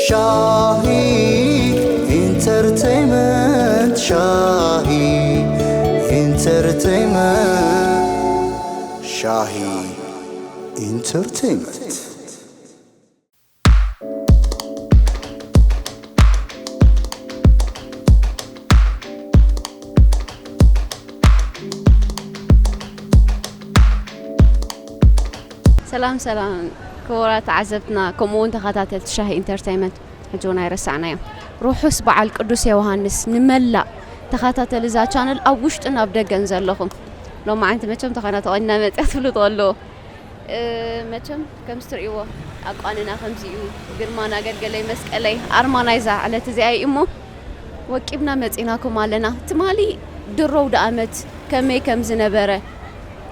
ሻሂ ኢንተርቴይመንት፣ ሻሂ ኢንተርቴይመንት፣ ሻሂ ኢንተርቴይመንት። ሰላም ሰላም ክቡራት ተዓዘብትና፣ ከምኡ እውን ተኸታተልቲ ሻሂ ኢንተርቴይመንት፣ ሕጂ እውን ኣይረሳዕናዮም። ርሑስ በዓል ቅዱስ ዮሃንስ ንመላእ ተኸታተሊ እዛ ቻነል ኣብ ውሽጥን ኣብ ደገን ዘለኹም። ሎማዓንቲ መቸም ተኾይና ተቖኒና መፅያ ትብሉ ተቐልዎ። እ፣ መቸም ከምዚ ትርእይዎ ኣቋንና ከምዚ እዩ። ግርማን ኣገልገለይ መስቀለይ ኣርማ ናይዛ ዕለት እዚኣ እዩ እሞ ወቂብና መፂናኩም ኣለና። ትማሊ ድሮ ኣውደ ኣመት ከመይ ከም ዝነበረ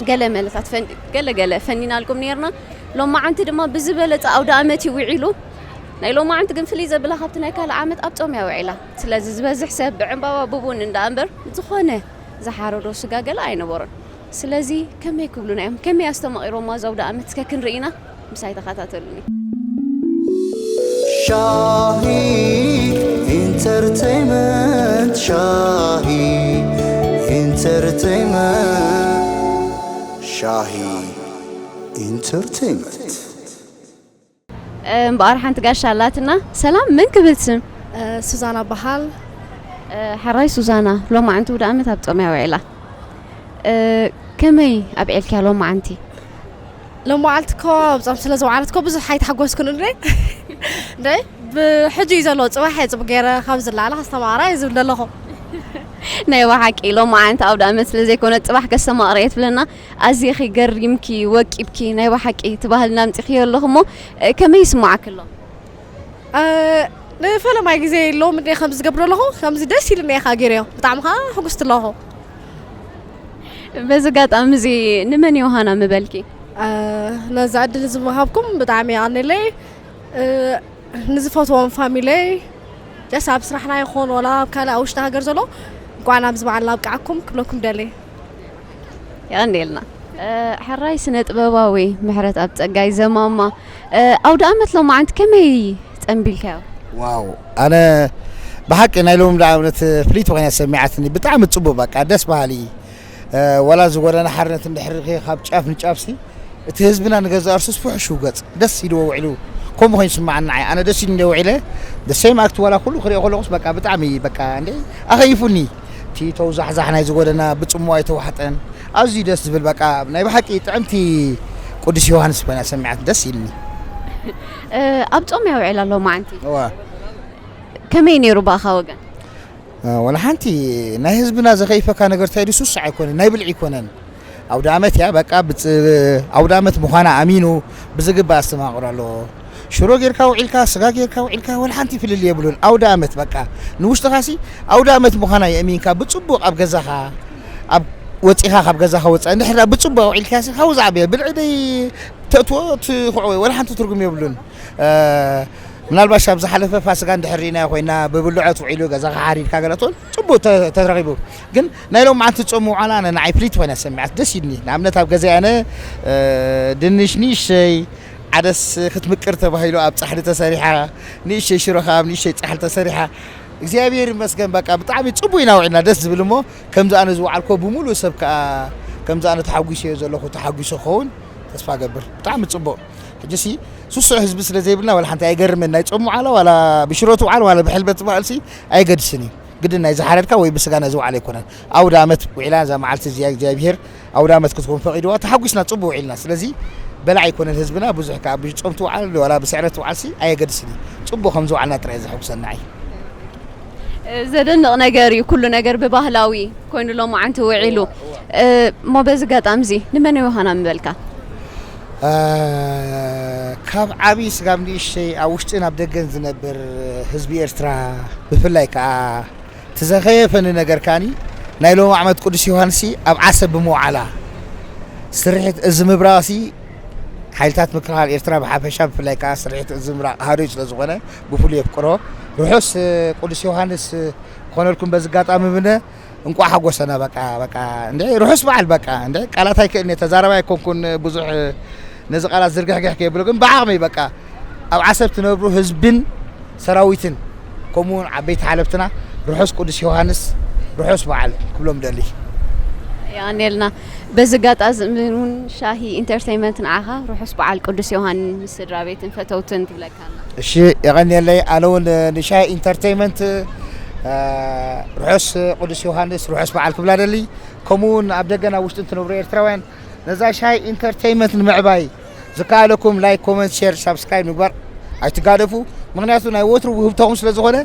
ገለ መለታት ፈን-፣ ገለ ገለ ፈኒናልኩም ነይርና። ሎማዓንቲ ድማ ብዝበለፀ ኣውደ ኣመት እዩ ውዒሉ። ናይ ሎማዓንቲ ግን ፍልይ ዘብላ ካብቲ ናይ ካልእ ዓመት ኣብ ጾም እያ ውዒላ። ስለዚ ዝበዝሕ ሰብ ብዕምባባ ብቡን እንዳ እምበር ዝኾነ ዝሓረዶ ስጋ ገለ ኣይነበሮን። ስለዚ ከመይ ክብሉና እዮም? ከመይ ኣስተማቒሮማ እዚ ኣውደ ኣመት እስከ ክንርኢ ኢና። ምሳይ ተኸታተሉኒ። ሻሂ ኢንተርቴይመንት፣ ሻሂ ኢንተርቴይመንት፣ ሻሂ ኢንተርቴይመንት። እምበኣር ሓንቲ ጋሻ ኣላትና። ሰላም፣ መን ክብል ስም? እ፣ ሱዛና በሃል። እ፣ ሕራይ ሱዛና፣ ሎማዓንቲ ኣውደ ኣመት ኣብ ጾም እያ ውዒላ። እ፣ ከመይ ኣብዒልክያ ሎማዓንቲ? ሎማዓልቲ እኮ ኣብ ጾም ስለ ዝወዓለት እኮ ብዙሕ ኣይተሓጎስኩን እንዴ። እንዴ፣ ብሕጂ እዩ ዘሎ፣ ጽባሕ እየ ጽቡቕ ገይረ ካብ ዝለዓለ ከስተማቕራ እየ ዝብል ዘለኹ። ናይ ብሓቂ ሎማዓንቲ ኣውደ ኣመት ስለ ዘይኮነ ጽባሕ ከስተማቕራ እየ ትብለና። ኣዚኺ ገሪምኪ፣ ወቂብኪ፣ ናይ ብሓቂ እቲ ባህልና ኣምጺኽዮ ኣለኹ እሞ፣ እ፣ ከመይ ይስምዓኪ ኣሎ? እ፣ ንፈለማይ ግዜ ሎሚ እንደ ከምዚ ዝገብሮ ኣለኹ፣ ከምዚ ደስ ኢሉኒ እየ ከዓ ገይረዮ። ብጣዕሚ ከዓ ሕጉስቲ ኣለኹ። በዚ ኣጋጣሚ እዚ ንመን ዮሃና ምበልኪ? እ፣ ነዚ ዕድል እዚ ምሃብኩም ብጣዕሚ የቐንየለይ። እ፣ ንዝፈትዎም ፋሚለይ፣ ጀስ ኣብ ስራሕና ይኹን ወላ ኣብ ካልእ ኣብ ውሽጢ ሃገር ዘሎ እንኳዕ ናብዚ በዓል ኣብቅዓኩም ክብለኩም ደሊ። የቐንየልና። እ፣ ሕራይ ስነ ጥበባዊ ምሕረት ኣብ ጸጋይ ዘማማ፣ እ፣ ኣውደ ኣመት ሎማዓንቲ ከመይ ጸንቢልካዮ? ዋው፣ ኣነ ብሓቂ ናይ ሎሚ ኣውደ ኣመት ፍልይቲ ኮይና ሰሚዓትኒ። ብጣዕሚ ጽቡቕ፣ በቃ ደስ በሃሊ። እ፣ ወላ እዚ ጎደና ሓርነት እንድሕር ርኢኺ ካብ ጫፍ ንጫፍሲ እቲ ህዝብና ንገዛእ ርእሱስ ፍሕሹ ገጽ ደስ ኢልዎ ውዒሉ። ከምኡ ኮይኑ ይስምዓኒ ንዓይ። ኣነ ደስ ኢሉኒ እንደ ውዒለ፣ the same act ዋላ ኩሉ ክሪኦ ከለኹስ በቃ ብጣዕሚ በቃ እንደ ኣኸይፉኒ። እቲ ተውዛሕዛሕ ናይዚ ጎደና ብጽምዋ ኣይተዋሕጠን። ኣዝዩ ደስ ዝብል በቃ ናይ ብሓቂ ጥዕምቲ ቅዱስ ዮሃንስ ኮይና ሰሚዓት ደስ ኢልኒ። እ፣ ኣብ ጾም እያ ውዒላ ሎማዓንቲ። እዋ። ከመይ ነይሩ ብኣኻ ወገን? እ፣ ወላ ሓንቲ ናይ ህዝብና ዘኸይፈካ ነገር እንታይ ድዩ? ሱስ ኣይኮነን፣ ናይ ብልዒ ኣይኮነን። ኣውደ ኣመት እያ በቃ ብጽ-፣ ኣውደ ኣመት ምዃና ኣሚኑ ብዝግባእ ኣስተማቕሮ ኣለዎ። ሽሮ ጌርካ ውዒልካ፣ ስጋ ጌርካ ውዒልካ፣ ወላ ሓንቲ ፍልልይ የብሉን። ኣውደ ኣመት በቃ ንውሽጥኻሲ ኣውደ ኣመት ምዃና የእሚንካ ብጽቡቕ ኣብ ገዛኻ፣ ኣብ ወጺኻ ካብ ገዛኻ ወጻኢ እንድሕር ደኣ ብጽቡቕ ኣውዒልካሲ ካብኡ ዝዓበየ ብልዒ ደይ ተእትዎ ትኹዕ ወይ ወላ ሓንቲ ትርጉም የብሉን። እ፣ ምናልባሽ ኣብ ዝሓለፈ ፋስጋ እንድሕር ርኢናዮ ኮይና ብብልዖት ውዒሉ ገዛኻ ሓሪድካ ገለ ትኾን ጽቡቕ ተ-፣ ተረኺቡ። ግን ናይ ሎማዓንቲ ጾም ምውዓላ ኣነ ንዓይ ፍልይቲ ኮይና ሰሚዓት ደስ ኢልኒ። ንኣብነት ኣብ ገዛይ ኣነ፣ እ፣ ድንሽ ንእሽተይ ዓደስ ክትምቅር ተባሂሉ ኣብ ጻሕሊ ተሰሪሓ፣ ንእሽተይ ሽሮ ከኣ ኣብ ንእሽተይ ጻሕሊ ተሰሪሓ። እግዚኣብሔር ይመስገን በቃ ብጣዕሚ ጽቡቕ ኢና ውዒልና ደስ ዝብል እሞ ከምዚ ኣነ ዝወዓልኮ ብምሉእ ሰብ ከኣ ከምዚ ኣነ ተሓጒሰዮ ዘለኹ ተሓጒሶ ክኸውን ተስፋ ገብር። ብጣዕሚ ጽቡቕ። ሕጂሲ ስሱዕ ህዝቢ ስለ ዘይብልና ዋላ ሓንቲ ኣይገርምን። ናይ ጾም መዓላ ዋላ ብሽሮ ትውዓል ዋላ ብሕልበት ትውዓልሲ ኣየገድስን እዩ። ግድን ናይ ዝሓረድካ ወይ ብስጋ ናይ ዝወዓለ ኣይኮነን። ኣውደ ኣመት ውዒላ እዛ መዓልቲ እዚኣ እግዚኣብሔር ኣውደ ኣመት ክትኮን ፈቒድዋ ተሓጒስና ጽቡቕ ውዒልና። ስለዚ በላዕ ኣይኮነን ህዝብና ብዙሕ ከኣ ብጾም ትውዓል ዋላ ብስዕረት ትውዓልሲ ኣየገድስን እዩ። ጽቡቕ ከም ዝወዓልና ጥራይ እዩ ዘሐጉሰና። ኣይ። ዘደንቕ ነገር እዩ። ኩሉ ነገር ብባህላዊ ኮይኑ ሎማዓንቲ ውዒሉ። እሞ በዚ ኣጋጣሚ እዚ ንመን ዮሃና ምበልካ? እ፣ ካብ ዓብዪ ስጋብ ንእሽተይ ኣብ ውሽጥን ኣብ ደገን ዝነብር ህዝቢ ኤርትራ ብፍላይ ከኣ እቲ ዘኸየፈኒ ነገር ከኣኒ ናይ ሎሚ ዓመት ቅዱስ ዮሃንሲ ኣብ ዓሰብ ብምውዓላ ስርሒት እዚ ምብራቕሲ ሓይልታት ምክልኻል ኤርትራ ብሓፈሻ ብፍላይ ከኣ ስርሒት እዚ ምብራቕ ሃዶይ ስለ ዝኾነ ብፍሉይ የፍቅሮ። ርሑስ ቅዱስ ዮሃንስ ክኾነልኩም በዚ ኣጋጣሚ ምነ እንቋዕ ሓጎሰና በቃ በቃ እንደ ርሑስ በዓል በቃ እንደ ቃላት ኣይክእልኒ ተዛረባ ኣይኮንኩን ብዙሕ ነዚ ቃላት ዝርግሕግሕ ከይብሎ ግን ብዓቕመይ በቃ ኣብ ዓሰብ ትነብሩ ህዝብን ሰራዊትን ከምኡ እውን ዓበይቲ ሓለፍትና ርሑስ ቅዱስ ዮሃንስ ርሑስ በዓል ክብሎም ደሊ። የቐንየልና። በዚ ኣጋጣሚ እውን ሻሂ ኢንተርቴይመንት ንዓኻ ርሑስ በዓል ቅዱስ ዮሃንስ ምስ ስድራ ቤትን ፈተውትን ትብለካ ኣላ። እሺ፣ የቐንየለይ። ኣነ እውን ንሻሂ ኢንተርቴይመንት ርሑስ ቅዱስ ዮሃንስ ርሑስ በዓል ክብላ ደሊ። ከምኡ እውን ኣብ ደገን ኣብ ውሽጥን ትነብሩ ኤርትራውያን ነዛ ሻሂ ኢንተርቴይመንት ንምዕባይ ዝከኣለኩም ላይክ፣ ኮመንት፣ ሸር፣ ሳብስክራይብ ምግባር ኣይትጋደፉ። ምክንያቱ ናይ ወትሩ ውህብቶኹም ስለ ዝኾነ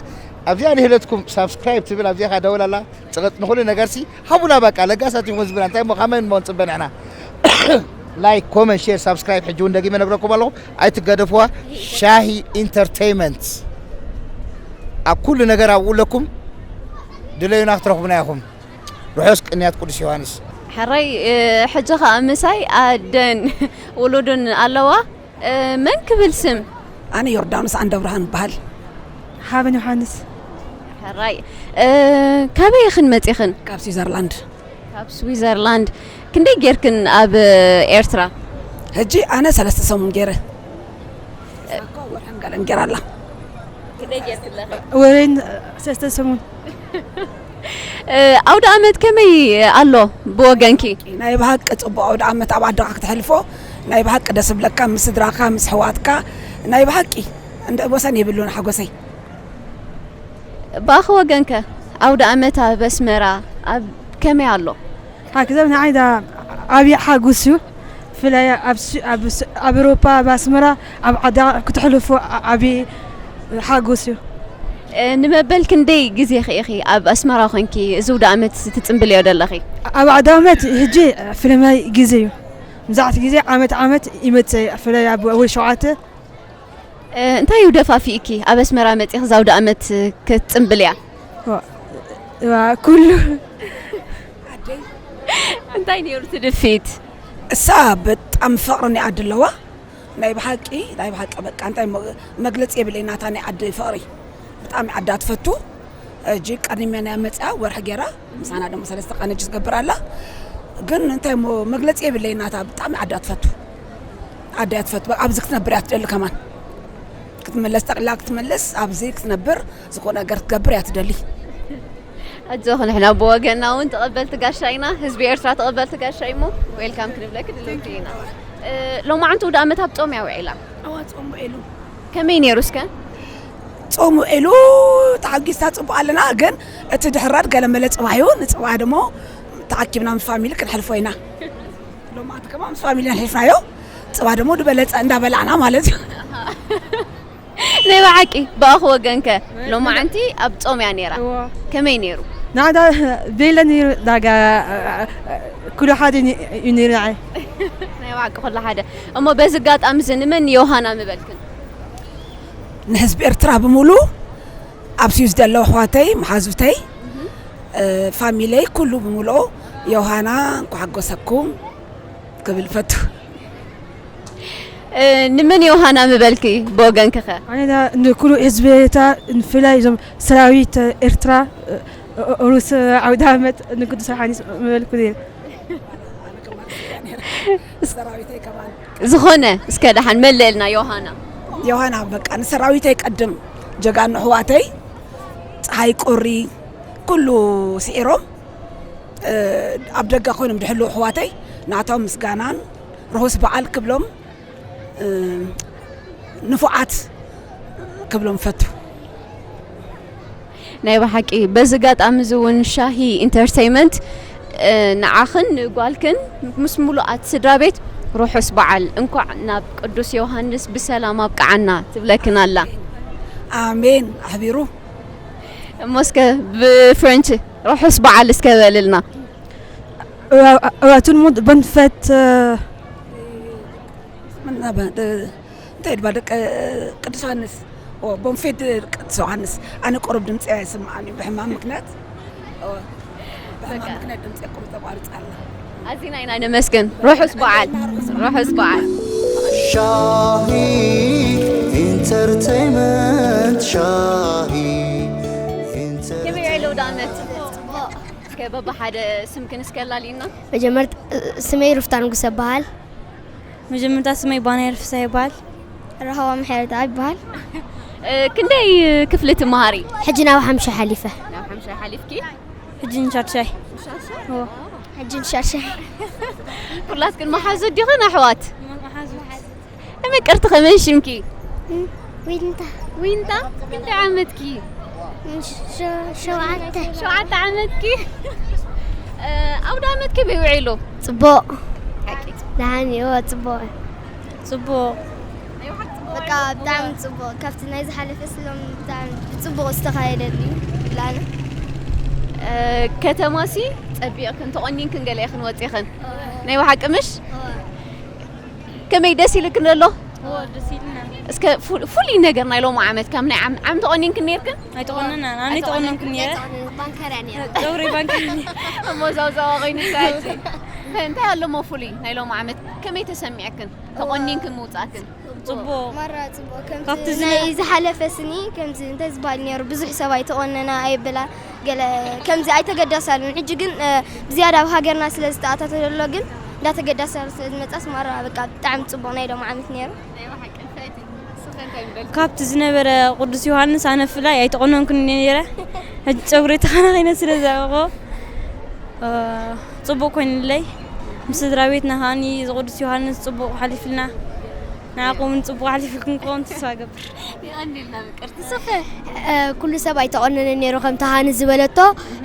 ኣብዚኣ ንህለትኩም ሳብስክራይብ ትብል ኣብዚኣ ከ ደወል ኣላ። ጽቕጥ ንኹሉ ነገርሲ ሃቡና በቃ ለጋሳት ይኹን ዝብላ እንታይ እሞ ካብ መን እሞ ንጽበ ንሕና። ላይክ፣ ኮመንት፣ ሼር፣ ሳብስክራይብ ሕጂ እውን ደጊመ ነግረኩም ኣለኹ። ኣይትገደፍዋ። ሻሂ ኢንተርቴይመንት ኣብ ኩሉ ነገር ኣብኡ ኣለኩም። ድለዩና ክትረኽቡና ኢኹም። ርሑስ ቅንያት ቅዱስ ዮሃንስ። ሕራይ ሕጂ ኸኣ ምሳይ ኣደን ውሉድን ኣለዋ። መን ክብል ስም? ኣነ ዮርዳኖስ ዓንደብርሃን እበሃል። ሓበን ዮሃንስ። ሕራይ ካበይ ኢኽን መጺኽን? ካብ ስዊዘርላንድ። ካብ ስዊዘርላንድ። ክንደይ ጌርክን ኣብ ኤርትራ? ሕጂ ኣነ ሰለስተ ሰሙን ገይረ። እሳ እኮ ወርሕን ገለን ገይራ ኣላ። ወሬን ሰለስተ ሰሙን። ኣውደ ኣመት ከመይ ኣሎ ብወገንኪ? ናይ ብሓቂ ፅቡቅ ኣውደ ኣመት ኣብ ዓድኻ ክትሕልፎ ናይ ብሓቂ ደስ ብለካ፣ ምስ ስድራኻ ምስ ኣሕዋትካ ናይ ብሓቂ እንደ ወሰን የብሉን ሓጎሰይ። ብኣኺ ወገንከ ኣውደ ኣመት ኣብ ኣስመራ ኣብ ከመይ ኣሎ? ሓግዘብ ንዓይ ዳ ዓብዪ ሓጉስ እዩ። ብፍላይ ኣብ ስ- ኣብ ስ- ኣብ ኤውሮፓ ኣብ ኣስመራ ኣብ ዓዳ ክትሕልፎ ዓ- ዓብዪ ሓጉስ እዩ። እ፣ ንመበል ክንደይ ግዜ ኸ ኢኺ ኣብ ኣስመራ ኮንኪ እዚ ኣውደ ኣመት ትጽንብልዮ ዘለኺ? ኣብ ዓውደ ኣመት ሕጂ ፍልማይ ግዜ እዩ። መብዛሕትኡ ግዜ ዓመት ዓመት ይመጽእ እዩ። ብፍላይ ኣብ ወርሒ ሸውዓተ እንታይ እዩ ደፋፊእኪ ኣብ ኣስመራ መጺኺ እዛ ኣውደኣመት ክትጽምብልያ? ኩሉ። እንታይ ነይሩ እቲ ድፍኢት? እሳ በጣም ፍቕሪ ናይ ዓዲ ኣለዋ። ናይ ብሓቂ ናይ ብሓቂ በቃ እንታይ መግለፂ የብለይ ናታ ናይ ዓዲ ፍቕሪ። ብጣዕሚ ዓዳ ትፈቱ። ሕጂ ቀዲመ ናይ መፅኣ ወርሒ ገይራ ምሳና ደሞ ሰለስተ ቀን ሕጂ ትገብር ኣላ። ግን እንታይ እሞ መግለፂ የብለይ ናታ ብጣዕሚ ዓዳ ትፈቱ። ዓዳ እያ ትፈቱ። በቃ ኣብዚ ክትነብር እያ ትደሊ ከማን። ክትመለስ ጠቕላ ክትመለስ ኣብዚ ክትነብር ዝኾነ ነገር ክትገብር እያ ትደሊ። ኣጆኺ ንሕና ብወገንና እውን ተቐበልቲ ጋሻ ኢና። ህዝቢ ኤርትራ ተቐበልቲ ጋሻ እሞ ዌልካም ክንብለኪ ድልውቲ ኢና። ሎማዓንቲ ውደ ኣመት ኣብ ጾም እያ ውዒላ። እዋ ጾም ውዒሉ። ከመይ ነይሩ እስከ? ጾም ውዒሉ ተሓጊስታ ጽቡቕ ኣለና፣ ግን እቲ ድሕራድ ገለ መለ ጽባሕ እዩ። ንጽባሕ ደሞ ተኣኪብና ምስ ፋሚሊ ክንሕልፎ ኢና። ሎማዓንቲ ከማ ምስ ፋሚሊ ኣሕሊፍናዮ። ጽባሕ ደሞ ዝበለጸ እንዳበላዕና ማለት እዩ። ናይ ብሓቂ ብኣኺ ወገንከ ሎማዓንቲ ኣብ ጾም እያ ነይራ። እዋ። ከመይ ነይሩ? ንዓዳ ቤለ ነይሩ ዳጋ ኩሉ ሓደ እዩ ነይሩ ንዓይ። ናይ ብሓቂ ኩሉ ሓደ። እሞ በዚ ኣጋጣሚ እዚ ንመን ዮሃና ምበልክን? ንህዝቢ ኤርትራ ብምሉ ኣብ ስዊዝ ዘለዉ ኣሕዋተይ መሓዙተይ ፋሚለይ ኩሉ ብምልኦ ዮሃና እንኳ ሓጎሰኩም ክብል ፈቱ። ንመን ዮሃና ምበልኪ ብወገንኪ ኸ? ኣነ ንኩሉ ህዝቢ ኤርትራ ብፍላይ እዞም ሰራዊት ኤርትራ ሩስ ዓውደ ዓመት ንቅዱስ ዮሃንስ ምበልኩ ነይረ። ሰራዊተይ ከማን ዝኾነ እስከ ደሓን መለልና ዮሃና። ዮሃና በቃ ንሰራዊተይ ቀድም ጀጋኑ ኣሕዋተይ ፀሓይ ቁሪ ኩሉ ስዒሮም ኣብ ደገ ኮይኖም ድሕልው ኣሕዋተይ ናቶም ምስጋናን ርሁስ በዓል ክብሎም ንፉዓት ክብሎም ፈቱ። ናይ ብሓቂ በዚ ኣጋጣሚ እዚ እውን ሻሂ ኢንተርተይመንት ንዓኽን ንጓልክን ምስ ሙሉኣት ስድራ ቤት ርሑስ በዓል እንኳዕ ናብ ቅዱስ ዮሃንስ ብሰላም ኣብቅዓና ትብለክን ኣላ። ኣሜን ኣሕቢሩ። እሞ እስከ ብፍረንች ርሑስ በዓል እስከ በልልና። Tout le monde, bonne fête. እንታይ ድባ ደቂ ቅዱስ ዮሃንስ ቦንፌድ ቅዱስ ዮሃንስ ኣነ ቁሩብ ድምፂ ኣይስምዓን እዩ ብሕማም ምክንያት ብሕማም ምክንያት ድምፂ ቁሩብ ተቋርፅ ኣላ። ኣዚና ኢና ነመስግን። ርሑስ በዓል ርሑስ በዓል። ሻሂ ኢንተርቴይመንት ሻሂ ከመይ ውዒለ ኣውደ ኣመት? እስከ በብሓደ ስምክን እስከ ኣላልዩና። መጀመርታ ስመይ ሩፍታ ንጉሰ እበሃል። መጀመርታ ስመይ ባናይ ርፍሳ ይበሃል። ረሃዋ ምሕረታ ይበሃል። እ፣ ክንደይ ክፍሊ ትመሃሪ? ሕጂ ናብ ሓምሻይ ሓሊፈ። ናብ ሓምሻይ ሓሊፍኪ? ሕጂ ንሻድሻይ። ሕጂ ንሻድሻይ። ኩላትክን መሓዙት ዲኽን ኣሕዋት? ምቅርቲ፣ ከመይ ሽምኪ? ዊንታ። ዊንታ፣ ክንደይ ዓመትኪ? ሸ-፣ ሸውዓተ። ሸውዓተ ዓመትኪ? እ፣ ኣውደ ዓመት ከመይ ውዒሉ? ጽቡቕ። ሓቂ። ደሓን እዩ፣ እወ፣ ጽቡቕ። ጽቡቕ። በቃ ብጣዕሚ ጽቡቕ። ካብቲ ናይ ዝሓለፈ ስሎም ብጣዕሚ ብጽቡቕ ዝተኻየደሉ እዩ። ላነ። እ፣ ከተማሲ ጸቢቕክን ተቖኒንክን ገለ ኢኽን ወጺኽን። ናይ ብሓቂ ምሽ? እወ። ከመይ ደስ ኢልክን ዘሎ? እወ፣ ደስ ኢልና። እስከ ፉ-፣ ፍሉይ ነገር ናይ ሎሚ ዓመት ካብ ናይ ዓም-፣ ዓም ተቖኒንክን ነይርክን? ኣይተቖነናን። ኣነ ኣይተቖነንክን ተቖነንኩ ነይረ። ባንከር እያ ነይራ። ጸጉሪ ባንከር ነይረ። እሞ ዛውዛዋ ኮይኑ እንታይ ሕጂ? እንታይ ኣለሞ ፍሉይ ናይ ሎሚ ዓመት? ከመይ ተሰሚዕክን? ተቖኒንክን ምውጻእክን? ጽቡቕ። ማራ ጽቡቕ። ከምቲ ካብቲ ዝነ- ናይ ዝሓለፈ ስኒ ከምዚ እንታይ ዝበሃል ነይሩ? ብዙሕ ሰብ ኣይተቖነና ኣይበላ ገለ ከምዚ ኣይተገደሳሉን። ሕጂ ግን፣ እ፣ ብዝያዳ ኣብ ሃገርና ስለ ዝተኣታተለ ዘሎ ግን እንዳተገደሳሉ ስለ ዝመጻስ ማራ በቃ ብጣዕሚ ጽቡቕ ናይ ሎሚ ዓመት ነይሩ። ካብቲ ዝነበረ ቅዱስ ዮሃንስ ኣነ ብፍላይ ኣይተቖነንኩን ነይረ። ሕጂ ጸጉሪ ተኸናኺነ ስለ ዘበቆ፣ እ፣ ጽቡቕ ኮይኑለይ። ምስ ስድራ ቤትና ከኣኒ እዚ ቅዱስ ዮሃንስ ጽቡቕ ሓሊፍልና። ንዓኹም እውን ጽቡቕ ሓሊፍልኩም ክኸውን ተስፋ እገብር። የቐንየልና ምቅርቲ። ስኸ? እ፣ ኩሉ ሰብ ኣይተቖነነን ነይሩ ከምቲ ሃኒ ዝበለቶ።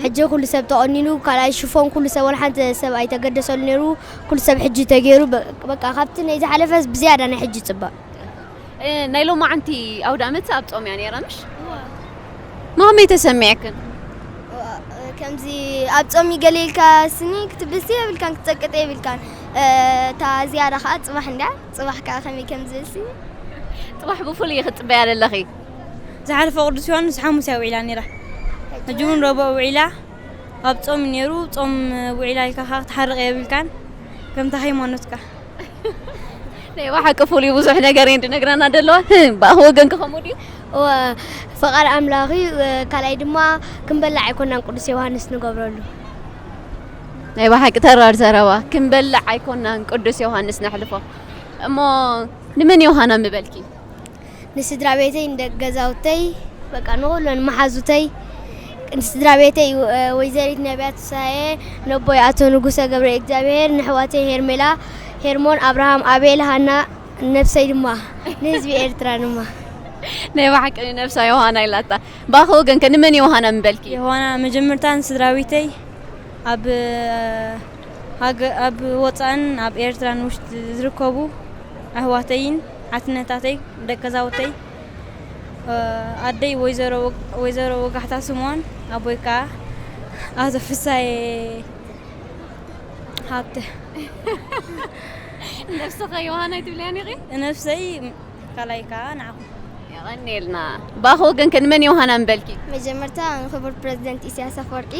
ሕጂ ኩሉ ሰብ ተቖኒኑ፣ ካልኣይ ሽፎን ኩሉ ሰብ፣ ወላ ሓንቲ ሰብ ኣይተገደሰሉ ነይሩ። ኩሉ ሰብ ሕጂ ተገይሩ፣ በ-፣ በቃ ካብቲ ናይ ዝሓለፈ ብዝያዳ ናይ ሕጂ ጽባቕ። እ፣ ናይ ሎማዓንቲ ኣውደ ኣመት ኣብ ጾም እያ ነይራ፣ ምሽ? እዋ። ንኸመይ ተሰሚዕክን? እዋ፣ ከምዚ ኣብ ጾም ይገለ ኢልካ ስኒ ክትብልሲ የብልካን፣ ክትጸቅጥ የብልካን። እ፣ እታ ዝያዳ ኸኣ ጽባሕ እንድያ፣ ጽባሕ ከኣ ከመይ ከም ዝብል ስኒ። ጽባሕ ብፍሉይ ክትጽበያ ዘለኺ? ዝሓለፈ ቅዱስ ዮሃንስ ሓሙስ እያ ውዒላ ነይራ። ሕጂ እውን ረቡዕ ውዒላ። ኣብ ጾም እዩ ነይሩ። ጾም ውዒላ ኢልካ ኸኣ ክትሓርቕ የብልካን፣ ከምታ ሃይማኖትካ። ናይ ብሓቂ ፍሉይ ብዙሕ ነገር እየን ዝነግረና ዘለዋ። ብኣኺ ወገንኪ ከምኡ ድዩ? እወ፣ ፍቓድ ኣምላኽ እዩ። ካልኣይ ድማ ክንበልዕ ኣይኮናን ቅዱስ ዮሃንስ ንገብረሉ። ናይ ብሓቂ ተራር ዘረባ። ክንበልዕ ኣይኮናን ቅዱስ ዮሃንስ ነሕልፎ። እሞ ንመን ዮሃና ምበልኪ? ንስድራ ቤተይ፣ ንደቂ ገዛውተይ፣ በቃ ንኹለን መሓዙተይ፣ ንስድራ ቤተይ፣ ወ-፣ ወይዘሪት ነቢያት ፍስሃየ፣ ነቦይ ኣቶ ንጉሰ ገብረ እግዚኣብሔር፣ ንኣሕዋተይ ሄርሜላ፣ ሄርሞን፣ ኣብርሃም፣ ኣቤል፣ ሃና፣ ነብሰይ ድማ፣ ንህዝቢ ኤርትራ ድማ። ናይ ብሓቂ ንነብሳ ዮሃና ኢላታ። ብኣኺ ወገንከ ንመን ዮሃና ምበልኪ? ዮሃና መጀመርታ ንስድራ ቤተይ፣ ኣብ ሃገ-፣ ኣብ ወጻእን ኣብ ኤርትራን ውሽጢ ዝርከቡ ኣሕዋተይን ሓትነታተይ፣ ደቂ ገዛውተይ፣ ኣደይ ወይዘሮ ወግ-፣ ወይዘሮ ወጋሕታ ስምኦን፣ ኣቦይ ከኣ ኣቶ ፍሳዬ ሃብተ። ነብስኸ ዮሃና ኣይትብልያን ኢኺ? ነብሰይ ካልኣይ ከኣ ንዓኹም። የቐንየልና። ብኣኺ ወገንከ ንመን ዮሃና ምበልኪ? መጀመርታ ንክቡር ፕረዚደንት ኢሳያስ ኣፈወርቂ፣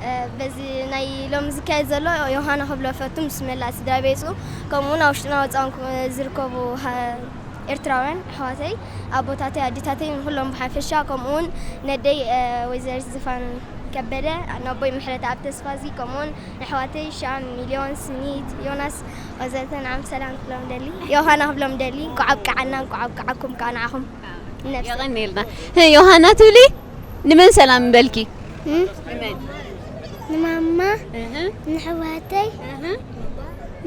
እ፣ በዚ ናይ ሎሚ ዝካየድ ዘሎ ዮሃና ክብሎ ፈቱ ምስ መላእ ስድራ ቤቱ፣ ከምኡውን ኣብ ውሽጥና ወጻእን ክ-፣ ዝርከቡ ሃ-፣ ኤርትራውያን ኣሕዋተይ፣ ኣቦታተይ፣ ኣዲታተይ፣ ንኹሎም ብሓፈሻ፣ ከምኡውን ነደይ፣ እ፣ ወይዘሪት ዝፋን ከበደ፣ ነቦይ ምሕረተኣብ ተስፋዚ፣ ከምኡውን ንኣሕዋተይ ሻም፣ ሚልዮን፣ ስኒት፣ ዮናስ፣ ወዘተ ንዓም ሰላም ክብሎም ደሊ፣ ዮሃና ክብሎም ደሊ፣ እንቋዕ ኣብቅዓና፣ እንቋዕ ኣብቅዓኩም ከኣ ንዓኹም። ነብሰ- የቐንየልና። ህ፣ ዮሃና ትብሊ? ንመን ሰላም ምበልኪ? እም? ንመን? ንማማ፣ እህ። ንኣሕዋተይ፣ እህ።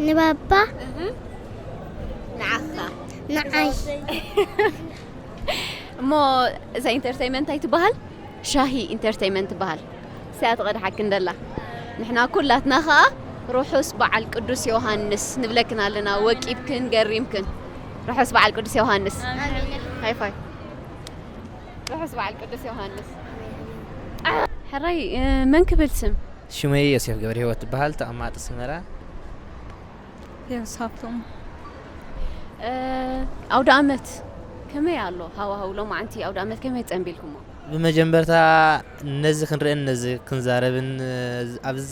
ንባባ፣ እህ። ንዓኻ? ንዓይ። እሞ እዛ ኢንተርተይመንት እንታይ ትበሃል? ሻሂ ኢንተርተይመንት ትበሃል። እዚኣ ትቐድሓክን ደላ። ንሕና ኩላትና ኸኣ ርሑስ በዓል ቅዱስ ዮሃንስ ንብለክን ኣለና፣ ወቂብክን ገሪምክን። ርሑስ በዓል ቅዱስ ዮሃንስ። ኣሜን። ሃይ ፋይ። ርሑስ በዓል ቅዱስ ዮሃንስ። ሕራይ፣ እ፣ መን ክብል ስም? ሽመይ ዮሴፍ ገብረ ህይወት ትበሃል፣ ተቐማጢ ኣስመራ። ዮስ ሃብቶም። እ፣ ኣውደ ኣመት ከመይ ኣሎ ሃዋህው? ሎማዓንቲ ኣውደ ኣመት ከመይ ጸንቢልኩሞ? ብመጀመርታ ነዚ ክንርእን ነዚ ክንዛረብን፣ እ፣ ኣብዚ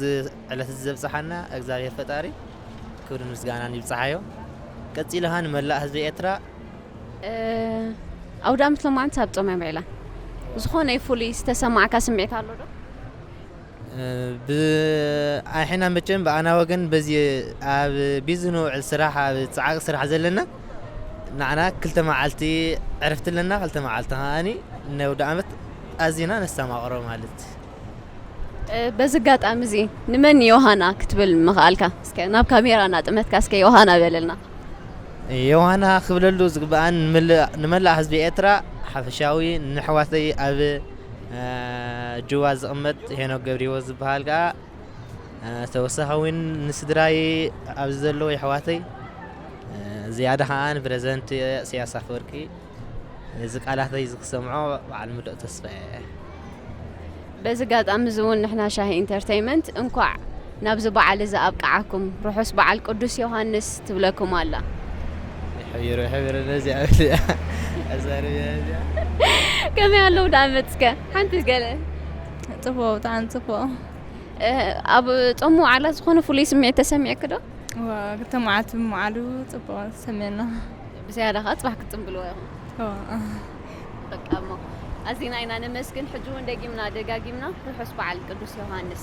ዕለት እዚ ዘብጽሓና እግዚኣብሔር ፈጣሪ ክብርን ምስጋናን ይብጽሓዮ። ቀጺሉ ኸኣ ንመላእ ህዝቢ ኤርትራ። እ፣ ኣውደ ኣመት ሎማዓንቲ ኣብ ጾም እያ ውዒላ። ዝኾነ ፍሉይ ዝተሰማዕካ ስምዒት ኣሎ ዶ? እ፣ ብ-፣ ኣሕና መቸም ብኣና ወገን በዚ ኣብ ቢዚ ንውዕል ስራሕ፣ ኣብ ጸዓቂ ስራሕ ዘለና፣ ንዓና ክልተ መዓልቲ ዕረፍቲ ኣለና፣ ክልተ መዓልቲ ከኣኒ ናይ ኣውደ ዓመት ኣዚና ነስተማቕሮ ማለት። እ፣ በዚ ኣጋጣሚ እዚ ንመን ዮሃና ክትብል ምኽኣልካ? እስከ ናብ ካሜራ እናጥመትካ እስከ ዮሃና በለልና። ዮሃና ክብለሉ ዝግብኣን ንመላ-፣ ንመላእ ህዝቢ ኤርትራ ሓፈሻዊ፣ ንኣሕዋተይ ኣብ፣ እ፣ ጁባ ዝቕመጥ ሄኖክ ገብረህይወት ዝበሃል ከኣ፣ እ፣ ተወሳኺ እውን ንስድራይ ኣብዚ ዘለዉ የሕዋተይ፣ እ፣ ዝያዳ ከኣ ንፕረዚደንት ኢሳያስ ኣፈወርቂ፣ እዚ ቃላተይ እዚ ክሰምዖ በዓል ምሉእ ተስፋ እየ። በዚ ኣጋጣሚ እዚ እውን ንሕና ሻሂ ኢንተርተይመንት እንኳዕ ናብዚ በዓል እዚ ኣብቅዓኩም፣ ርሑስ በዓል ቅዱስ ዮሃንስ ትብለኩም ኣላ። ይሕቢሩ፣ ይሕቢሩ፣ ነዚኣ፣ ነዚኣ፣ ኣዛርብ እያ ነዚኣ። ከመይ ኣለዉ ደኣ መጽከ? ሓንቲ ገለ። ጽቡቕ፣ ብጣዕሚ ጽቡቕ። እ፣ ኣብ ጾም መዋዕላ ዝኾነ ፍሉይ ስምዒት ተሰሚዕኪ ዶ? እዋ፣ ክልተ መዓልቲ ብምዓሉ ጽቡቕ ተሰምየና። ብዝያዳ ከኣ ጽባሕ ክትጽምብልዎ ኢኹም። እዋ። በቃ እሞ፣ ኣዚና ኢና ነመስግን። ሕጂ እውን ደጊምና ደጋጊምና ርሑስ በዓል ቅዱስ ዮሃንስ።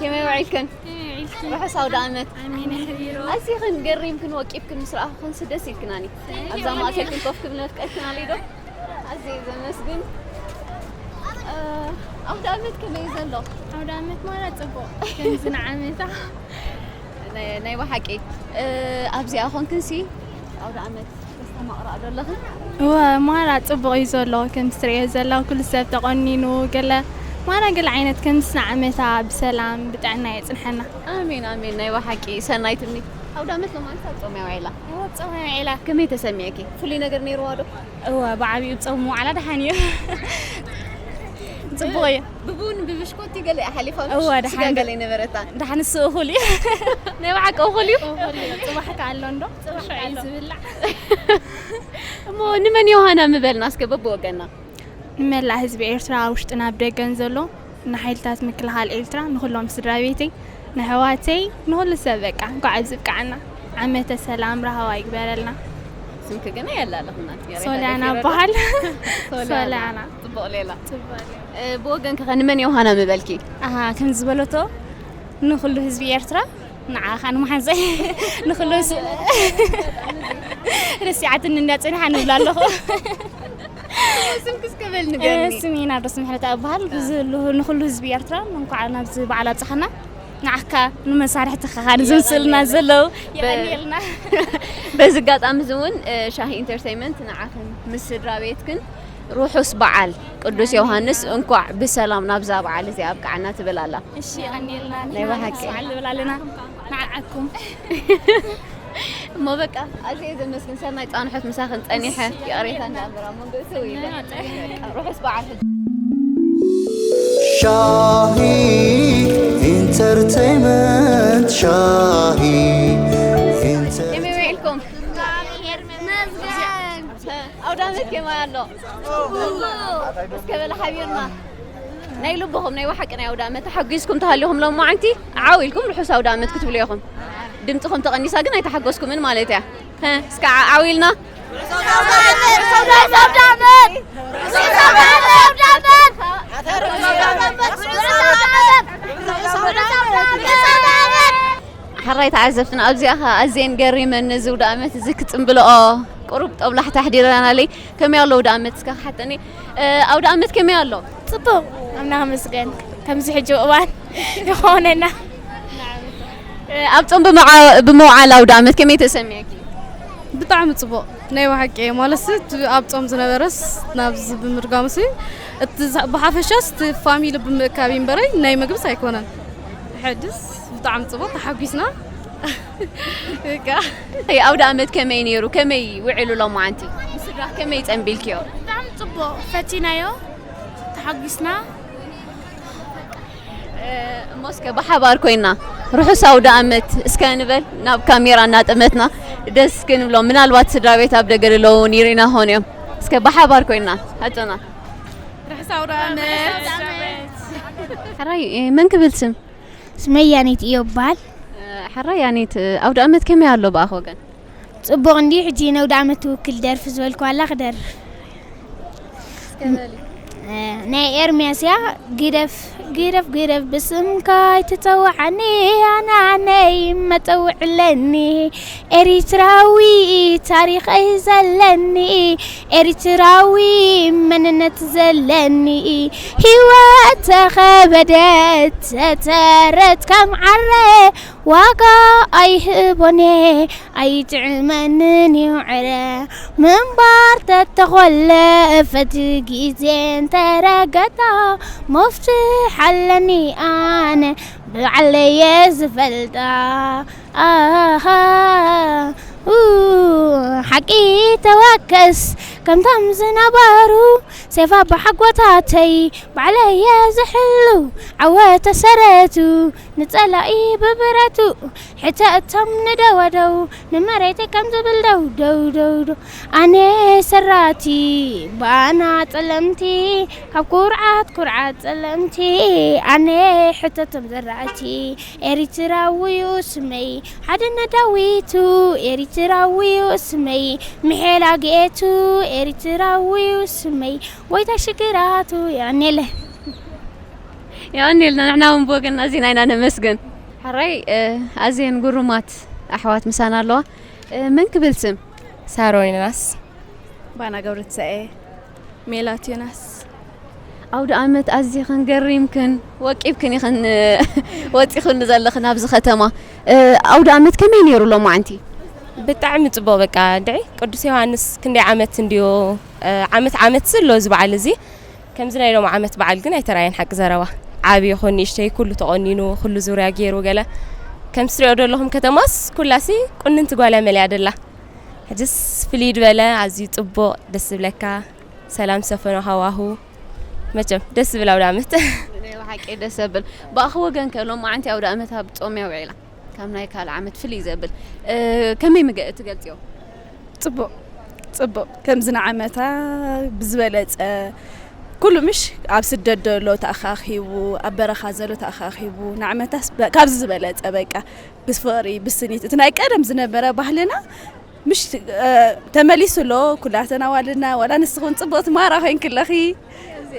ከመይ ውዒልክን? ከመይ ውዒልክን? ርሑስ ኣውደ ዓመት። ኣሜን፣ የሕቢሩ። ኣዚኽን ገሪምክን ወቂብክን ምስ ረኣኹኽንሲ ደስ ኢልክናኒ። ኣብዛ ማእከልክን ኮፍ ክብል መፍቀድክን ኣልዩ ዶ? ኣዝየ ዘመስግን። እ፣ ኣውደ ዓመት ከመይ እዩ ዘሎ? ኣውደ ዓመት ማለት ጽቡቕ። ከምዚ ንዓመታ። ናይ፣ ናይ ብሓቂ። እ፣ ኣብዚኣ ኾንክንሲ ኣውደ ዓመት ተስተማቕራ ዶ ኣለኽን? እወ፣ ማራ ጽቡቕ እዩ ዘሎ። ከምዚ ትርእዮ ዘለኹ ኩሉ ሰብ ተቖኒኑ፣ ገለ ማራ ገለ ዓይነት ከምዚ ንዓመታ ብሰላም ብጥዕና የጽንሐና። ኣሜን፣ ኣሜን። ናይ ብሓቂ ሰናይ ትምኒት። ኣውደ ዓመት ሎማዓንቲ ኣብ ጾም እያ ውዒላ። እወ፣ ኣብ ጾም እያ ውዒላ። ከመይ ተሰሚዕኪ? ፍሉይ ነገር ነይርዋ ዶ? እወ፣ ብዓቢኡ ጾም ምውዓላ ደሓን እዩ። ጽቡቕ እዩ። ብቡን ብብሽኮቲ ገለ እያ ሓሊፋ፣ እወ፣ ስጋ ደሓን ገለ ኣይነበረታን። ደሓን እሱ እኹል እዩ። ናይ ብሓቂ እኹል እዩ። እኹል እዩ። ጽባሕ ከ ኣሎ እንዶ? ጽባሕ ከ ኣሎ። ዝብላዕ። እሞ ንመን ዮሃና ምበልና እስከ በብወገንና? ንመላእ ህዝቢ ኤርትራ ኣብ ውሽጥን ኣብ ደገን ዘሎ፣ ንሓይልታት ምክልኻል ኤርትራ፣ ንኹሎም ስድራ ቤተይ፣ ንኣሕዋተይ፣ ንኹሉ ሰብ በቃ እንኳዕ ኣብዚ ኣብቅዓና። ዓመተ ሰላም ራህዋ ይግበረልና። ስምኪ ግን ኣየላለኹናን። ሶልያና ይቕሬታ በሃል። ሶልያና። ሶልያና። ጽቡቕ ሌላ። ጽቡቕ ሌላ። እ፣ ብወገንኪ ኸ ንመን ዮሃና ምበልኪ? ኣሃ፣ ከም ዝበለቶ ንኹሉ ህዝቢ ኤርትራ፣ ንዓኻ ንመሓዘይ፣ ንኹሉ ስ-፣ ረሲዓትኒ እንዳ ጽንሓ ንብላ ኣለኹ። ስምኪ እስከ በል ንገርኒ። እ፣ ስመይ ናርዶስ ምሕረተኣብ እበሃል። እ። ብዝሉ-፣ ንኹሉ ህዝቢ ኤርትራ እንኳዕ ናብዚ በዓል ኣብጽሓና። ንዓካ ንመሳርሕትኻ ኻን ዝምስልና የቐንየልና። ዘለዉ በ-፣ የቐንየልና። በዚ ኣጋጣሚ እዚ እውን፣ እ፣ ሻሂ ኢንተርተይመንት ንዓኽን ምስ ስድራ ቤትክን ርሑስ በዓል ቅዱስ ዮሃንስ፣ እንኳዕ ብሰላም ናብዛ በዓል እዚኣ ኣብቅዓና ትብል ኣላ። እሺ፣ የቐንየልና። ናይ ብሓቂ። በዓል ንብል ኣለና። ንዓኩም። እሞ በቃ፣ ኣዝየ ዘመስግን። ሰናይ ጻንሖት ምሳኽን ጸኒሐ፣ ይቕሬታ እንዳንበራ መንጎ እሱ ኢለ። ርሑስ በዓል። ሻሂ ኢንተርተይመንት፣ ሻሂ ኢንተር- ከመይ ውዒልኩም? ኣውደ ዓመት ከመይ ኣሎ? እስከ በለ ሓቢርና። ናይ ልብኹም ናይ ብሓቂ ናይ ኣውደ ዓመት ተሓጒስኩም ተሃሊኹም ሎማዓንቲ ዓው ኢልኩም ርሑስ ኣውደ ዓመት ክትብሉ ኢኹም። ድምፅኹም ተቐኒሳ ግን ኣይተሓጎስኩምን ማለት እያ። ሀ፣ እስከ ዓ-፣ ዓው ኢልና። ሕራይ ተዓዘብትና ኣብዚኣ ኸዓ ኣዝየን ገሪመን ነዚ ኣውደ ዓመት እዚ ክጽምብልኦ ቁሩብ ጦብላሕታ ኣሕዲረናለይ። ከመይ ኣሎ ኣውደ ዓመት እስከ ክሓተኒ። እ፣ ኣውደ ዓመት ከመይ ኣሎ? ጽቡቕ፣ ኣምላኽ ይመስገን። ከምዚ ሕጂ እዋን ይኾነና። እ፣ ኣብ ጾም ብምዓ-፣ ብምውዓል ኣውደ ዓመት ከመይ ተሰሚዕኪ? ብጣዕሚ ጽቡቕ። ናይ ብሓቂ ማለትሲ እቲ ኣብ ጾም ዝነበረስ ናብዚ ብምድጋሙሲ እቲ ዝ-፣ ብሓፈሻስ እቲ ፋሚሊ ብምእካብ እምበረይ ናይ ምግብስ ኣይኮነን። ሕድስ ብጣዕሚ ጽቡቕ ተሓጒስና። በቃ። ኣይ፣ ኣውደ ዓመት ከመይ ነይሩ? ከመይ ውዒሉ ሎማዓንቲ? ምስ ስድራ ከመይ ጸምቢልክዮ? ብጣዕሚ ጽቡቕ ፈቲናዮ፣ ተሓጒስና። እ፣ እሞ እስከ ብሓባር ኮይና ርሑስ ኣውደ ዓመት እስከ ንበል፣ ናብ ካሜራ እናጠመትና ደስ ክንብሎም። ምናልባት ስድራ ቤት ኣብ ደገ ዘለዉ እውን ይርኢና ክኾኑ እዮም። እስከ ብሓባር ኮይና ሃጨና። ርሑስ ኣውደ ዓመት። ሕራይ፣ እ፣ መን ክብል ስም? ስመይ ያኔት እዮብ እበሃል። እ፣ ሕራይ ያኔት፣ እ፣ ኣውደ ዓመት ከመይ ኣሎ ብኣኽ ወገን? ጽቡቕ እንድዩ። ሕጂ ነውደ ዓመት ትውክል ደርፊ ዝበልኩ ኣላ ክደርፍ። ናይ ኤርምያስ እያ። ግደፍ ግደፍ ግደፍ፣ ብስምካ ኣይትጸውዓኒ፣ ኣናነይ መጸውዕለኒ። ኤሪትራዊ ታሪኸይ ዘለኒ፣ ኤሪትራዊ መንነት ዘለኒ። ህይወት ተኸበደት ተተረት ከም ዓረ፣ ዋጋ ኣይህቦኔ ኣይጥዕመንን እዩ ዕረ። ምንባር ተተኾለፈት ግዜ እንተረገጣ፣ መፍትሕ ኣለኒ ኣነ ብዓለየ ዝፈልጣ። ኣሃ፣ ኡ፣ ሓቂ ተወከስ ከምቶም ዝነበሩ፣ ሴፋ ብሓጎታተይ ባዕለየ ዝሕሉ፣ ዓወት ተሰረቱ ንጸላኢ ብብረቱ፣ ሕተ እቶም ንደወደው ንመሬተይ ከም ዝብል ደው ደው ደው ደው። ኣነ ሰራቲ ባና ጸለምቲ፣ ካብ ኩርዓት ኩርዓት ጸለምቲ። ኣነ ሕተቶም ዘራእቲ፣ ኤሪትራዊ እዩ ስመይ፣ ሓድነት ዳዊቱ። ኤሪትራዊ እዩ ስመይ፣ ምሔላ ግኤቱ። ኤሪትራዊ እዩ ስመይ፣ ጎይታ ሽግራቱ። የቐኔለ። የቐኔልና፣ ንሕና እውን ብወገንና ኣዚና ኢና ነመስግን። ሕራይ፣ እ፣ ኣዝየን ግሩማት ኣሕዋት ምሳና ኣለዋ። እ፣ መን ክብል ስም? ሳሮን ዮናስ። ባና ገብረትንሳኤ። ሜላት ዮናስ። ኣውደ ኣመት ኣዚኽን ገሪምክን ወቂብክን ኢኽን ወጺኽን ዘለኽን ኣብዚ ከተማ። እ፣ ኣውደ ኣመት ከመይ ነይሩ ሎማዓንቲ? ብጣዕሚ ጽቡቕ። በቃ እንድዒ ቅዱስ ዮሃንስ ክንደይ ዓመት እንድዩ፣ እ፣ ዓመት ዓመት ኣሎ እዚ በዓል እዚ። ከምዚ ናይ ሎም ዓመት በዓል ግን ኣይተራየን ሓቂ ዘረባ። ዓቢ ይኹን ንእሽተይ ኩሉ ተቖኒኑ፣ ኩሉ ዙርያ ገይሩ ገለ። ከምዚ ትሪኦ ዘለኹም ከተማስ ኩላሲ ቁንንቲ ጓል እያ መሊኣ ደላ። ሕጅስ ፍልይ ዝበለ ኣዝዩ ጽቡቕ ደስ ዝብለካ ሰላም ዝሰፈኖ ሃዋሁ። መቸም ደስ ዝብል ኣውደ ኣመት። ናይ ብሓቂ ደስ ዘብል። ብኣኺ ወገን ከ ሎማዓንቲ ኣውደ ኣመት ኣብ ጾም እያ ውዒላ? ካብ ናይ ካልእ ዓመት ፍልይ ዘብል፣ እ፣ ከመይ ምገ-፣ ትገልጽዮ? ጽቡቕ፣ ጽቡቕ። ከምዚ ንዓመታ ብዝበለጸ ኩሉ ምሽ ኣብ ስደት ዘሎ ተኣኻኺቡ፣ ኣብ በረኻ ዘሎ ተኣኻኺቡ፣ ንዓመታስ በ-፣ ካብዚ ዝበለጸ በቃ ብፍቕሪ፣ ብስኒት፣ እቲ ናይ ቀደም ዝነበረ ባህልና ምሽ፣ እ፣ ተመሊሱ ኣሎ። ኩላተን ኣዋልድና፣ ዋላ ንስኽን ጽቡቕቲ ማራ ኮይንክለኺ፣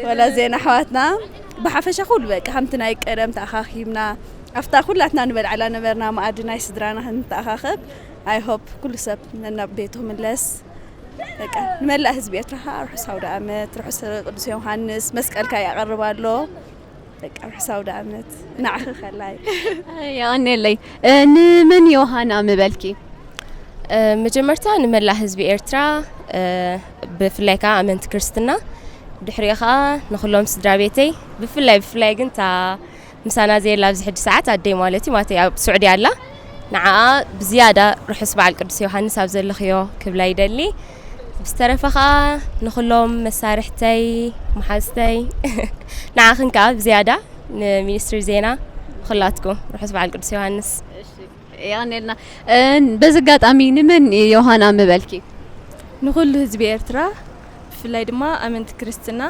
ዋላ ዜና ኣሕዋትና፣ ብሓፈሻ ኩሉ በቃ ከምቲ ናይ ቀደም ተኣኻኺብና፣ ኣብታ ኩላትና ንበልዓላ ነበርና መኣዲ ናይ ስድራና ክንተኣኻኸብ፣ I hope ኩሉ ሰብ ነናብ ቤቱ ክምለስ። በቃ ንመላእ ህዝቢ ኤርትራ ኸኣ ርሑስ ኣውደ ኣመት፣ ርሑስ ቅዱስ ዮሃንስ፣ መስቀልካ የቐርብ ኣሎ። በቃ ርሑስ ኣውደ ኣመት ንዓኺ ከላይ። የቐኔለይ። እ፣ ንመን ዮሃና ምበልኪ? እ፣ መጀመርታ ንመላእ ህዝቢ ኤርትራ፣ እ፣ ብፍላይ ከኣ ኣመንቲ ክርስትና፣ ድሕሪኡ ከኣ ንኹሎም ስድራ ቤተይ፣ ብፍላይ ብፍላይ ግን እታ ምሳና ዘየላ ኣብዚ ሕጂ ሰዓት ኣደይ ማለት እዩ፣ ማለተይ ኣብ ስዑዲ ኣላ። ንዓኣ ብዝያዳ ርሑስ በዓል ቅዱስ ዮሃንስ ኣብ ዘለኽዮ ክብላ ይደሊ። ብዝተረፈ ከኣ ንኹሎም መሳርሕተይ፣ መሓዝተይ፣ ንዓኽን ከኣ ብዝያዳ ንሚኒስትሪ ዜና፣ ንኹላትኩም ርሑስ በዓል ቅዱስ ዮሃንስ። የቐኔልና። እ፣ በዚ ኣጋጣሚ ንመን ዮሃና ምበልኪ? ንኹሉ ህዝቢ ኤርትራ፣ ብፍላይ ድማ ኣመንቲ ክርስትና፣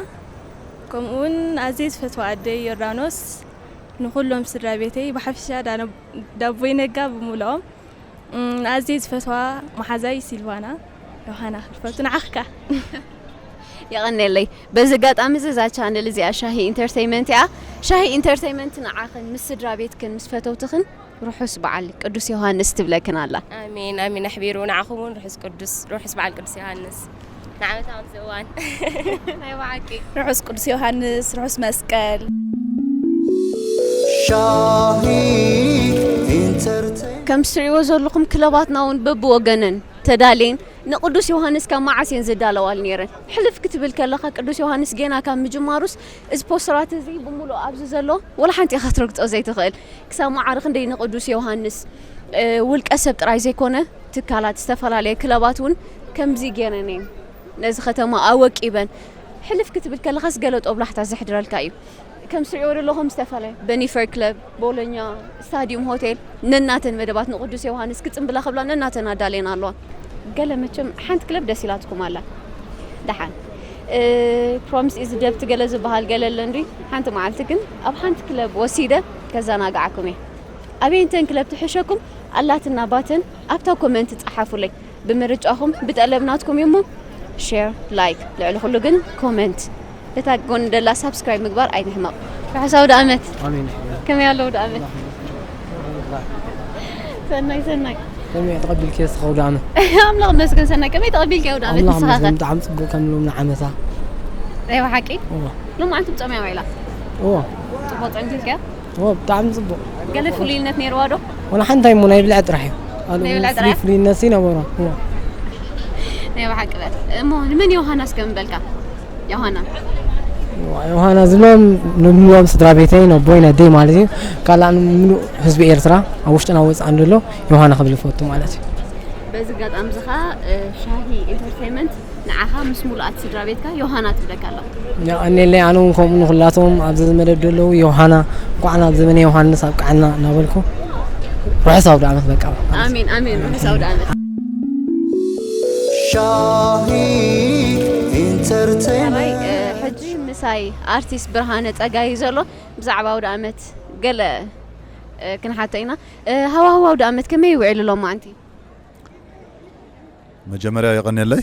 ከምኡ እውን ኣዝየ ዝፈትዋ ኣደይ ዮርዳኖስ፣ ንኹሎም ስድራ ቤተይ፣ ብሓፈሻ ዳነ-፣ ዳቦይ ነጋ ብምልኦም፣ እም፣ ኣዝየ ዝፈትዋ መሓዛይ ሲልቫና ዮሃና ክፈቱ ንዓኽካ። የቐኔለይ። በዚ ኣጋጣሚ እዚ እዛ ቻነል እዚኣ ሻሂ ኢንተርተይመንት እያ። ሻሂ ኢንተርተይመንት ንዓኽን ምስ ስድራ ቤትክን ምስ ፈተውትኽን ርሑስ በዓል ቅዱስ ዮሃንስ ትብለክን ኣላ። ኣሜን፣ ኣሜን። ኣሕቢሩ ንዓኹም እውን ርሑስ ቅዱስ፣ ርሑስ በዓል ቅዱስ ዮሃንስ። ንዓመታ ከምዚ እዋን። ናይ ብሓቂ። ርሑስ ቅዱስ ዮሃንስ፣ ርሑስ መስቀል። ሻሂ ኢንተርቴይን ከም ትሪእዎ ዘለኹም ክለባትና እውን በብወገነን ተዳልየን ንቅዱስ ዮሃንስ ካብ መዓስ እየን ዝዳለዋሉ ነይረን? ሕልፍ ክትብል ከለኻ ቅዱስ ዮሃንስ ጌና ካብ ምጅማሩስ እዚ ፖስተራት እዚ ብምሉእ ኣብዚ ዘሎ ወላ ሓንቲ ኢኻ ክትረግጾ ዘይትኽእል። ክሳብ መዓረ ክንደይ ንቅዱስ ዮሃንስ፣ እ፣ ውልቀ ሰብ ጥራይ ዘይኮነ ትካላት፣ ዝተፈላለየ ክለባት እውን ከምዚ ጌረን እየን ነዚ ከተማ ኣወቂበን። ሕልፍ ክትብል ከለኻስ ገለ ጦብላሕታ ዘሕድረልካ እዩ። ከም ትሪእዎ ዘለኹም ዝተፈላለየ በኒፈር ክለብ፣ ቦሎኛ፣ ስታዲዩም ሆቴል ነናተን መደባት ንቅዱስ ዮሃንስ ክጽንብላ ክብላ ነናተን ኣዳልየን ኣለዋ። ገለ መቸም ሓንቲ ክለብ ደስ ኢላትኩም ኣላ። ደሓን፣ እ፣ ፕሮሚስ ኢዝ ደብት ገለ ዝበሃል ገለ ኣለ እንዲ። ሓንቲ መዓልቲ ግን ኣብ ሓንቲ ክለብ ወሲደ ከዘናግዓኩም እየ። ኣበየንተን ክለብ ትሕሸኩም ኣላትና ባተን ኣብታ ኮመንት ጸሓፉለይ። ብምርጫኹም ብጠለብ ናትኩም እዩ እሞ ሼር፣ ላይክ፣ ልዕሊ ኩሉ ግን ኮመንት። እታ ጎን ደላ ሳብስክራይብ ምግባር ኣይንሕመቕ። ርሑስ ኣውደ ኣመት። ኣሜን። ከመይ ኣሎ ኣውደ ኣመት? ሰናይ ሰናይ። ከመይ ተቐቢልክዮ እስኻ ኣውደ ኣመት? ኣምላኽ ይመስገን ሰናይ። ከመይ ተቐቢልክዮ ኣውደ ኣመት ኣምላኽ ንስኻ ከ? ይመስገን ብጣዕሚ ጽቡቕ ከም ሎምና ዓመታ። ናይ ብሓቂ? እዎ። ሎማዓንቲ ብጾም እያ ውዒላ? እዎ። ጽቡቕ ጸንሒልክያ? እዎ ብጣዕሚ ጽቡቕ። ገለ ፍሉይነት ነይርዋ ዶ? ወላ ሓንቲ እሞ ናይ ብልዒ ጥራሕ እዩ። ካልእ ናይ ብልዒ ፍሉይ ጥራሕ? ፍሉይነት ይነበሮ። እዎ። ናይ ብሓቂ በል። እሞ ንመን ዮሃና እስከ ምበልካ? ዮሃና። ዮሃና ዝብሎም ንምሉኦም ስድራ ቤተይ፣ ነቦይ፣ ነደይ ማለት እዩ። ካልእ ንምሉእ ህዝቢ ኤርትራ ኣብ ውሽጥና ወጻእን ዘሎ ዮሃና ክብል ይፈቱ ማለት እዩ። በዚ ኣጋጣሚ እዚ ኸኣ፣ እ፣ ሻሂ ኢንተርቴይንመንት ንዓኻ ምስ ሙሉኣት ስድራ ቤትካ ዮሃና ትብለካ ኣለኹ። የቐንየለይ፣ ኣነ እውን ከምኡ ንኹላቶም ኣብዚ መደብ ዘለዉ ዮሃና፣ እንኳዕ ናብ ዘመነ ዮሃንስ ኣብቅዓና እናበልኩ፣ ርሑስ ኣውደ ዓመት በቃ። ኣሜን፣ ኣሜን። ርሑስ ኣውደ ዓመት። ሻሂ ኢንተርቴይንመንት። ራይ፣ እ፣ ሕጂ ምሳይ ኣርቲስት ብርሃነ ጸጋይ እዩ ዘሎ። ብዛዕባ ኣውደ ዓመት ገለ፣ እ፣ ክንሓቶ ኢና። እ፣ ሃዋህው ኣውደ ዓመት ከመይ ይውዕል ሎማዓንቲ? መጀመርያ የቐንየለይ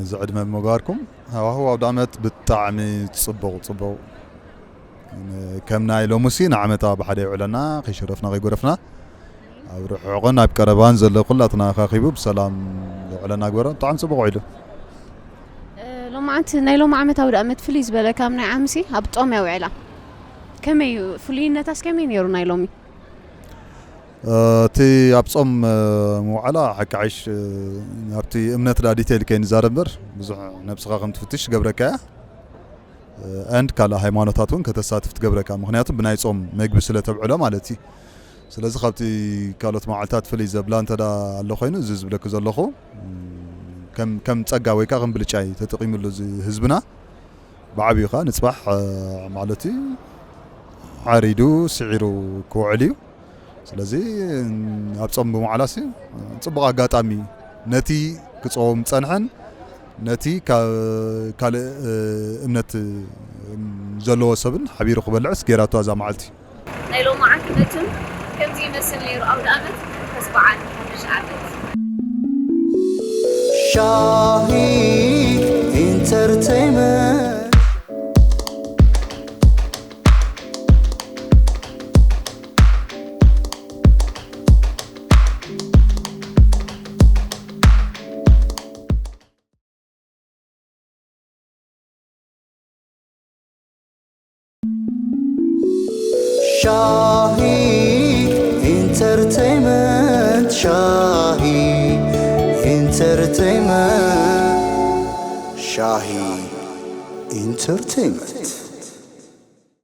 እዚ ዕድመ ብምግባርኩም። ሃዋህው ኣውደ ዓመት ብጣዕሚ ጽቡቕ፣ ጽቡቕ። ከም ናይ ሎሙሲ ንዓመታ ብሓደ የውዕለና፣ ከይሸረፍና ከይጎረፍና። ኣብ ርሑቕን ኣብ ቀረባን ዘሎ ኩላትና ኣኻኺቡ ብሰላም የውዕለና ግበሮ። ብጣዕሚ ጽቡቕ ውዒሉ። እ፣ ሎማዓንቲ፣ ናይ ሎሚ ዓመት ኣውደ ዓመት ፍልይ ዝበለ ካብ ናይ ዓምሲ ኣብ ጾም እያ ውዒላ። ከመይ እዩ? ፍሉይነታስ ከመይ ነይሩ ናይ ሎሚ? እ፣ እቲ ኣብ ጾም፣ እ፣ ምውዓላ ሓቂ ዓይሽ፣ እ፣ ኣብቲ እምነት ዳ ዲቴይል ከይንዛረብ እምበር ብዙሕ ነብስኻ ከም ትፍትሽ ትገብረካ እያ። እ፣ ኤንድ ካልእ ሃይማኖታት እውን ከተሳትፍ ትገብረካ። ምኽንያቱ ብናይ ጾም መግቢ ስለ ተብዕሎ ማለት እዩ። ስለዚ ካብቲ ካልኦት መዓልታት ፍልይ ዘብላ እንተ ደኣ ኣሎ ኮይኑ፣ እዚ ዝብለኪ ዘለኹ፣ ም፣ ከም፣ ከም ጸጋ ወይ ከኣ ከም ብልጫ እዩ ተጠቒሙሉ እዚ ህዝብና። ብዓብዩ ከኣ ንጽባሕ፣ እ፣ ማለት እዩ ሓሪዱ ስዒሩ ክውዕል እዩ። ስለዚ ኣብ ጾም ብምውዓላሲ ጽቡቕ ኣጋጣሚ እዩ። ነቲ ክጾም ጸንሐን ነቲ ካብ ካልእ፣ እ፣ እምነት፣ እ፣ ዘለዎ ሰብን ሓቢሩ ክበልዕስ ጌራቶ እዛ መዓልቲ። ናይ ሎማዓንቲ መቸም ከምዚ ይመስል ነይሩ ኣውደ ኣመት። ርሑስ በዓል ሓድሽ ዓመት። ሻሂ ኢንተርቴይንመንት። ሻሂ ኢንተርቴይንመንት፣ ሻሂ ኢንተርቴይንመንት፣ ሻሂ ኢንተርቴይንመንት።